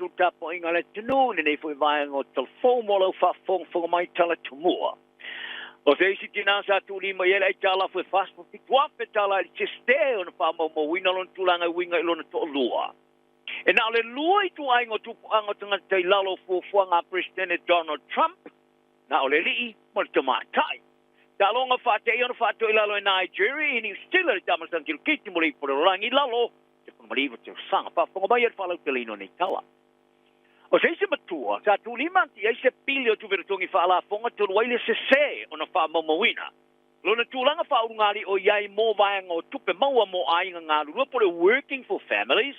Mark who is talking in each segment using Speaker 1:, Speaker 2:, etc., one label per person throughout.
Speaker 1: atu le tapuaiga a le atunuu i lenei foi vaega o Talafou mo lau faafogafoga mai Talatumua. O se isi tinā sa tuulima i ai le aitalafu e $47,000 i le sese ona faamaumauina lona tulaga e uiga i lona toalua. E na o le lua ituaiga o tupuaga o tagata tailalo o fuafuaga a Peresetene Donald Trump, na o le alii ma le tamaitai. Taaloga faateia ona faatoilalo e Nigeria i Niu Sila i le taamilosaga kirikiti mo le Ipu o le Lalolagi i lalo o le 19 tausaga. Faafofoga mai e le faalauteleina o nei tala. O se isi matua sa tuulima atu i ai se pili o tupe totogi faalafoga talu ai le sese ona faamaumauina lona tulaga faaulugalii o i ai mo vaega o tupe maua mo aiga galulue po o le Working for Families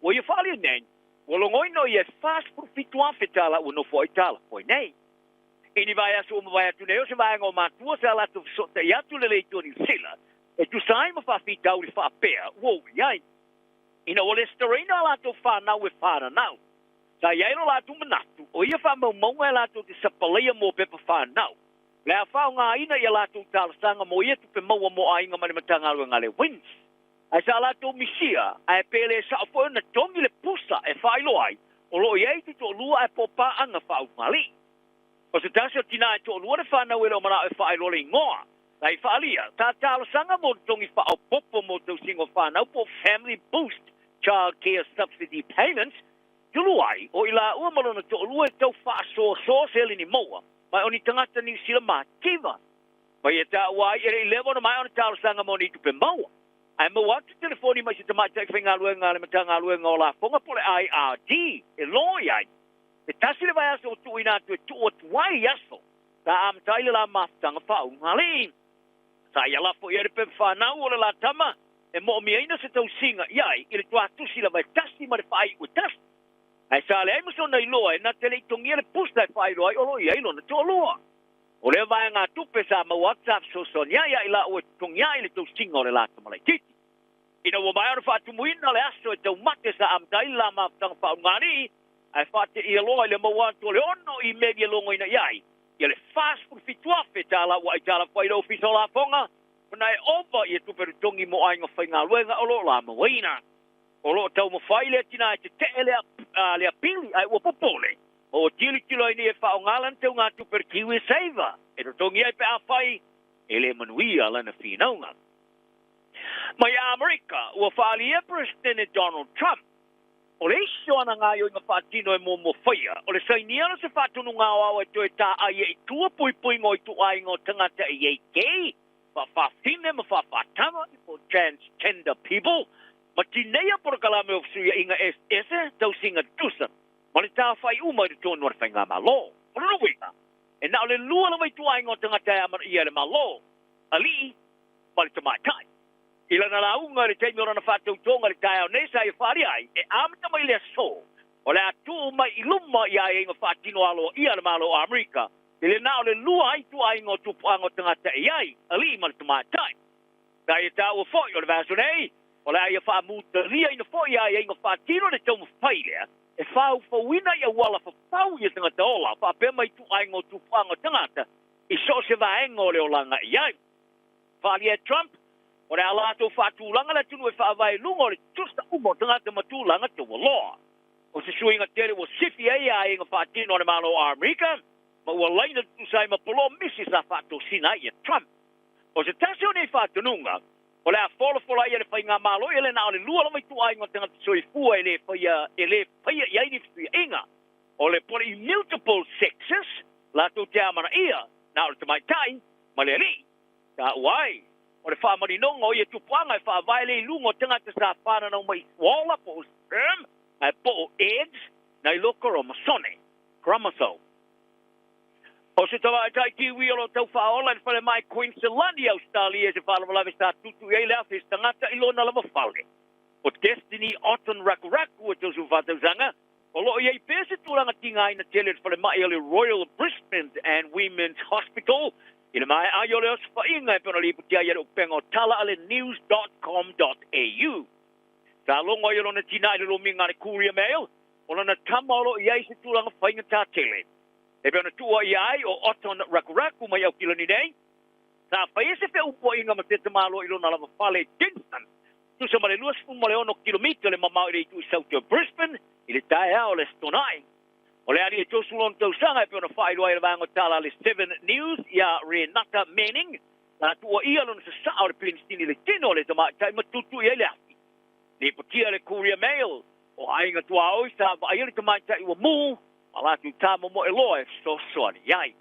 Speaker 1: ua ia faaalia nei, ua logoina o ia e $47,000 ua nofo ai talafo ai nei. I ni vaiaso ua mavae atu nei o se vaega o matua sa latou fesootai atu le Leitio Niu Sila e tusa ai ma faafitauli faapea ua oo i ai. Ina ua lesitalaina a latou fanau e fananau, sa i ai lo latou manatu o ia faamaumauga e latou te sapalaia mo pepa fanau, o le a faaaogaina i a latou talosaga mo ia tupe maua mo aiga mai le Matagaluega a le WINZ. Ae sa latou misia, ae pe le sao foi ona togi le pusa e faailoa ai o lo o i ai tutoalua ae po o paaga faaulugalii. O se tasi o tinā e toalua le fanau e le o manao e faailoa le igoa, sa i faaalia, sa talosaga mo totogi faaopoopo mo tausiga o fanau po o Family Boost Child Care Subsidy Payments, talu ai o i laua ma lona toalua e tau faasoasoa seleni maua mai o ni tagata Niu Sila mativa. Ma ia taua ai e le i leva ona maea ona talosaga mo ni tupe maua. Ae maua atu telefoni mai se tamaitai faigaluega a le Matagaluega o Lafoga po o le IRD e loi ai. E tasi le vaiaso ua tuuina atu e tuu atu ai i aso sa amata ai le la mafutaga faaulugalii. Sa ia lafo i ai le pepa fanau o le la tama e moomiaina se tausiga i ai i le tuatusi lava e tasi ma le faaiu e tasi. Ae sa leai ma sona iloa e na te le i togia le pusa e faailoa ai o lo o i ai lona toalua. O lea vaegatupe sa maua atu sa fesoasoani ai ia i laua e totogi ai le tausiga o le la tama laitiiti. Ina ua maea ona faatumuina le aso e taumate sa amata ai le la mafutaga faaulugalii, ae faateia loa i le maua atu o le ono imeli e logoina i ai ia le $47,000 ua aitalafu ai le Ofisa o Lafoga ona e ova ia tupe totogi mo aiga faigaluega o lo o la mauaina. O lo o taumafai lea tinā e tetee lea pili ae ua popole ma ua tilotilo ai nei e faaaoga lana teugatupe o le KiwiSaver e totogi ai pe afai e le manuia lana finauga. Mai Amerika, ua faaalia Peresetene Donald Trump o le isi o ana gaoioiga faatino e muamua faia, o le sainia o se faatonuga aoao e toe taai ai i tua puipuiga o ituaiga o tagata e i ai gay, faafaafine ma faafaatama, po o transgender people, ma tineia polokalame o fesuiaiga eseese, tausiga tutusa, ma le tafai uma i totonu o le faigamalo. O lona uiga, e na o le lua lava ituaiga o tagata e amanaia e le Malo, alii ma le tamaitai. I lana lauga i le taimi o lana faatautoga i le taeao nei sa ia faaalia ai, e amata mai le aso o le a tuu mai i luma i aiaiga faatino aloaia a le Malo o Amerika i le na o le lua ai ituaiga o tupuaga o tagata e i ai, alii ma le tamaitai. Sa ia taua foi o le vaiaso nei, o le a ia faamutaliaina foi i aiaiga faatino le taumafai lea e faufauina i auala fafau ia tagata ola faapea ma ituaiga o tupuaga o tagata i so o se vaega o le olaga e i ai. Faaalia e Trump, o le a latou faatulaga le atunuu e faavae i luga o le tutusa uma o tagata ma tulaga taualoa. O se suiga tele ua sifi ai aiaiga faatino a le Malo o Amerika ma ua laina tutusa ai ma polomisi sa faatosina ai ia Trump. O se tasi o nei faatonuga, o le a folafola ai e le faigamalo ia le na o le lua lava ituaiga o tagata soifua e le faia e le faia i ai ni fesuiaiga. O le pole immutable sexes latou te amanaia na o le tamaitai ma le alii. Taua ai, o le faamaninoga o ia tupuaga e faavae lea i luga o tagata sa fananau mai i suaola po o sperm ae po o eggs nai lo koromasone, chromosome. O se tamaitai Kiwi o lo o tau faaola i le falemai Queensland i Ausetalia i se faalavelave sa tutu i ai le afe i se tagata i lona lava fale. O Destiny Otton Rakuraku e 34 tausaga, o lo o i ai pea se tulaga tigaina tele i le falemai o le Royal Brisbane and Women's Hospital i le maea ai o le osofaiga e pei ona lipoti ai e le upega o tala a le news.com.au. Sa logo ai o lona tina i le lomiga a le Courier Mail, o lona tama o lo o i ai se tulaga faigata tele. E pei ona tuuaia ai o Otton Rakuraku mai Aukilani nei, sa faia se feupuaiga ma se tamaloa i lona lava fale i Kingston. Tusa ma le 26 kilomita le mamao i le itu i saute o Brisbane i le taeao o le Aso Toonai. O le alii e 30 tausaga e pei ona faailoa ai le vaega o tala a le Seven News ia Renata Manning, sa tuuaia lona sasaa o le penisini i le tino o le tamaitai ma tutu i ai le afi. Lipotia le Courier Mail, o aiga tuaoi sa vaaia le tamaitai ua mu ma latou tamomoe loa e fesoasoani i ai.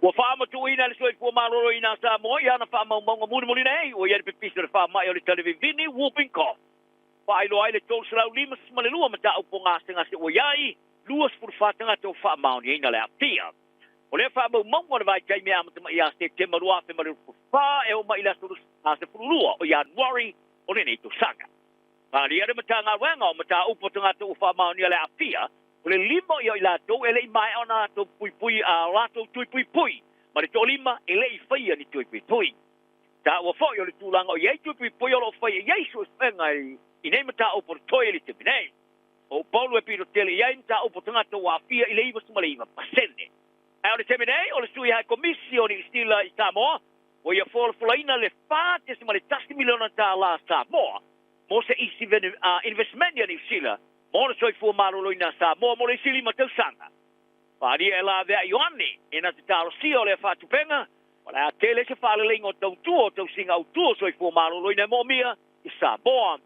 Speaker 1: Ua faamatuuina e le Soifua Maloloina a Samoa i ana faamaumauga mulimuli nei ua i ai le pipisi o le faamai o le talevivini, whooping cough. Faailoa ai le 352 mataupu o gasegase ua i ai, 24 tagata ua faamaoniaina le aafia. O lea faamaumauga o le vaitaimi e amata mai ia Setema 2024 e oo mai i le aso 12 o Ianuari o lenei tausaga. Talia le Matagaluega o Mataupu o Tagata ua faamaonia le aafia, o le 5 ia o i latou e le i maea ona latou puipui a latou tui puipui, ma le toalima e le i faia ni tui puipui. Taua foi o le tulaga o i ai tui puipui o lo o faia i ai suesuega i nei mataupu o le toe i le taimi nei. O Upolu e pito tele i ai mataupu o tagata ua aafia i le 99%. Ae o le taimi nei, o le Sui Hai Komisi o Niu Sila i Samoa ua ia folafolaina le $4.1 miliona tala Samoa mo se isi investment a Niu Sila mo le soifua maloloina a Samoa mo le isi 5 tausaga. Faaalia e lavea Ioane e na te talosia o lea faatupega, o le a tele se faaleleiga o tautua o tausiga autu o soifua maloloina e moomia i Samoa.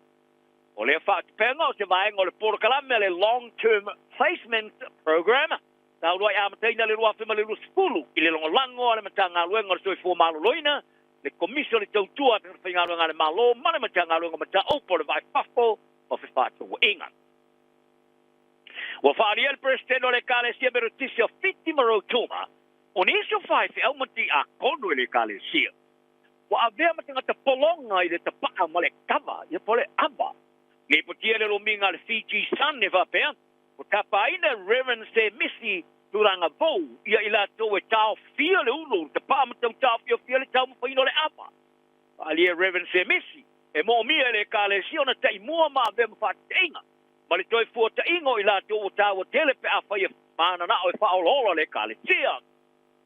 Speaker 1: O lea faatupega o se vaega o le polokalame a le Long Term Placement Program, taulu ai amataina le 2020 i le lagolago a le Matagaluega o le Soifua Maloloina, le Komisi o le Tautua a Tagata Faigaluega a le Malo ma le Matagaluega o Mataupu o le Va i Fafo ma Fefaatauaiga. Ua faaalia le Peresetene o le Ekalesia Metotisi o Fiti ma Rotuma, o nisi o faifeau ma tiakono i le Ekalesia ua avea ma tagata pologa i le tapaa ma le kava, ia po o le ava. Lipotia le lomiga a le Fiji Sun e faapea, ua tapaina e Reverend Semisi Tulaga Vou ia i latou e taofia le ulu, le tapaa ma tau taofiofia le taumafaiina o le ava. Faaalia e Reverend Semisi, e moomia e le Ekalesia ona taimua ma avea ma faateteiga ma le toe fuataiga o i latou ua taua tele pe afai e mananao e faaolaola le Ekalesia.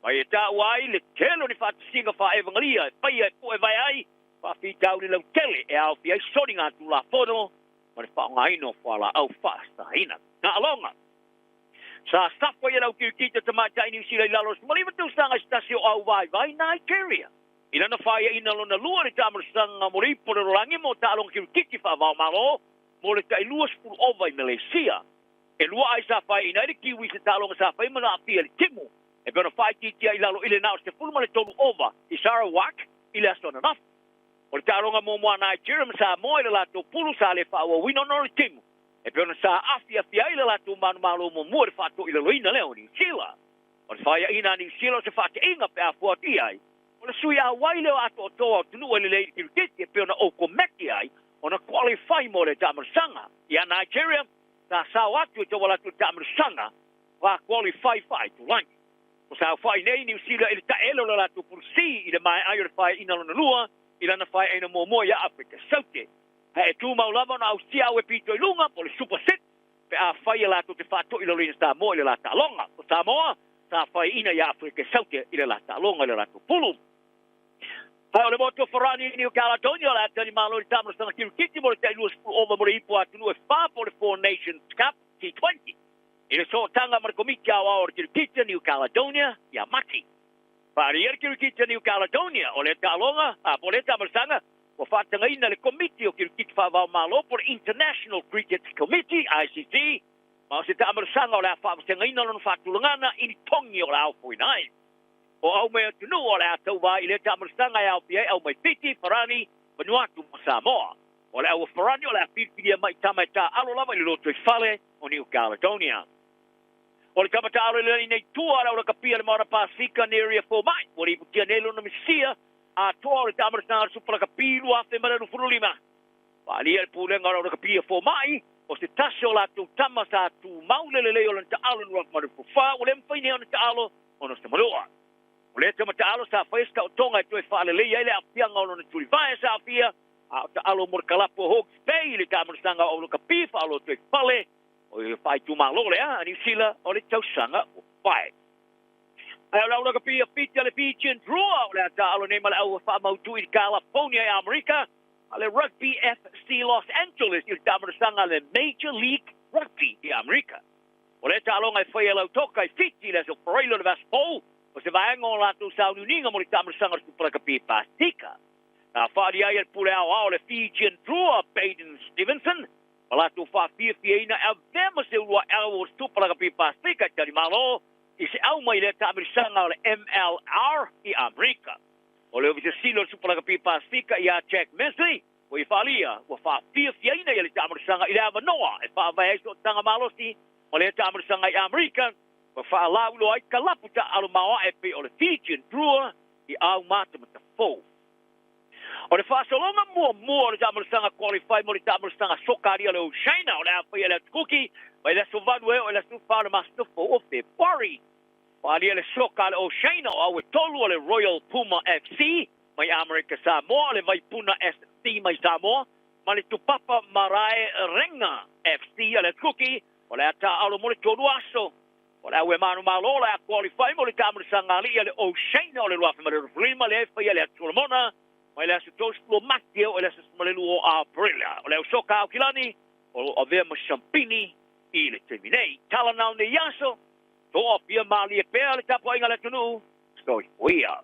Speaker 1: Mai e taua ai le tele o ni faatasiga faaevagalia e faia e pue vae ai faafitauli lautele e aofia ai soliga Tulafono ma le faaaogaina o fualaau faasaina. Taaloga. Sa safo i lau kirikiti tamaitai Niu Sila i lalo o le 19 tausaga i se tasi o au vaivai Nigeria. I lana faiaina lona lua i le taamalosaga mo le ipu o le lalolagi mo taaloga kirikiti faava-o-Malo mo le tai 20 ova i Malesia. E lua ai sa faiaina ai le Kiwi i se taaloga sa fai ma aafia i le timu e pei ona faaitiitia i lalo i le na o le 13 ova i Sarawak i le aso ananafi. O le taaloga muamua a Nigeria ma Samoa i le latou pulu sa le faaauauina ona o le timu e pei ona sa afiafi ai le latou manumalo muamua i le faatoilaloina lea o Niu Sila. O le faiaina a Niu Sila o se faateiga pe a fua atu i ai, o le sui auai lea o atoatoa o atunuu e lelei i le kirikiti e pei ona okomeki ai ona qualify mo le taamalosaga. Ia Nigeria, sa sao atu e tauala atu i le taamalosaga fa qualify faaitulagi. O saofai nei Niu Sila i le taele o le latou pulu C i le maea ai o le faiaina lona lua i lana faiaina muamua ia Afrika Saute. Ae e tumau lava ona ausia au e pito i luga po o le Super Six pe afai e latou te faatoilaloina Samoa i le la taaloga. O Samoa sa faiaina ia Afrika Saute i le la taaloga i le latou pulu. Ae o le motu o Farani i New Caledonia o le a talimalo i le taamalosaga kirikiti mo le tai 20 ova mo le ipu a atunuu e fa po o le Four Nations Cup T20 i le sootaga ma le Komiti Aoao o le Kirikiti a New Caledonia ia Mati. Faaalia le Kirikiti a New Caledonia o lea taaloga, a po o lea taamalosaga ua faatagaina le Komiti o Kirikiti Faava-o-Malo po o le International Cricket Committee, ICC, ma o se taamalosaga o le a faavasegaina lona faatulagana i ni togi o le a ofoina ai. O au mai atunuu o le a tauva i lea taamalosaga e aofia ai au mai Fiti, Farani, Vanuatu ma Samoa. O le au Farani o le a filifilia mai tama e taalo lava i le lotoifale o New Caledonia. O le tama taalo i le lani nei tua a le aulakapia le Maota Pasifika Neria Fomai, ua lipotia nei lona misia atoa o le taamalosaga o le Supa Lakapi 2025. Faaalia le pulega o le aulakapia Fomai, o se tasi o latou tama sa tumau le lelei o lona taalo i le 2024, ua le mafai nei ona taalo ona o se manua. O lea tama taalo sa faia se taotoga e toe faaleleia ai le aafiaga o lona tulivae sa aafia, a o taalo mo le kalapu o Hawke's Bay i le taamalosaga o aulakapi faaolotoifale o le faaitumalo lea a Niu Sila o le tausaga ua pae. Ae o le aulakapi a Fiti a le Fijian Drua o le a taalo nei ma le au faamautu i California i Amerika. a le Rugby FC Los Angeles i le taamilosaga a le Major League Rugby i Amerika. O lea taaloga e faia e Lautoka i Fiti i le aso Faraile o le vaiaso fou, o se vaega o latou sauniuniga mo le taamilosaga o le Supa Lakapi Pasefika. Na faaali ai e le pule aoao o le Fijian Drua Baden Stevenson ma latou faafiafiaina e avea ma se uluai au o le Supa Lakapi Pasefika e talimalo i se au mai lea taamilosaga o le MLR i Amerika. O le Ofisa Sili o le Supa Lakapi Pasefika ia Jack Mesley ua ia faaalia ua faafiafiaina ia le taamilosaga i le avanoa e faavae ai sootaga malosi ma lea taamilosaga i Amerika ma faalauiloa ai kalapu taaalo maoae pei o le Fijian Drua i aumatamata fou. O le faasologa muamua o le taamilosaga qualify mo le taamilosaga soka alii a le Oceania o le a faia i le Atu Kuki mai le aso 8 e oo i le aso 14 o le masina fou o Fepuari. Faaalia le soka a le Oceania o au e tolu o le Royal Puma FC mai Amerika Samoa, o le Vaipuna SC mai Samoa ma le Tupapa Marae Renga FC a le Atu Kuki o le a taaalo mo le tolu aso. O le au e manumalo o le a qualify mo le taamilosaga alii a le Oceania o le 2025 lea e faia i le Atu Solomona mai le aso 30 o Mati e oo i le aso 12 o Aperila. O le au soka Aukilani o lo o avea ma siampini i le taimi nei. Tala na o nei aso, toafia malie pea le tapuaiga a le atunuu, soifua ia.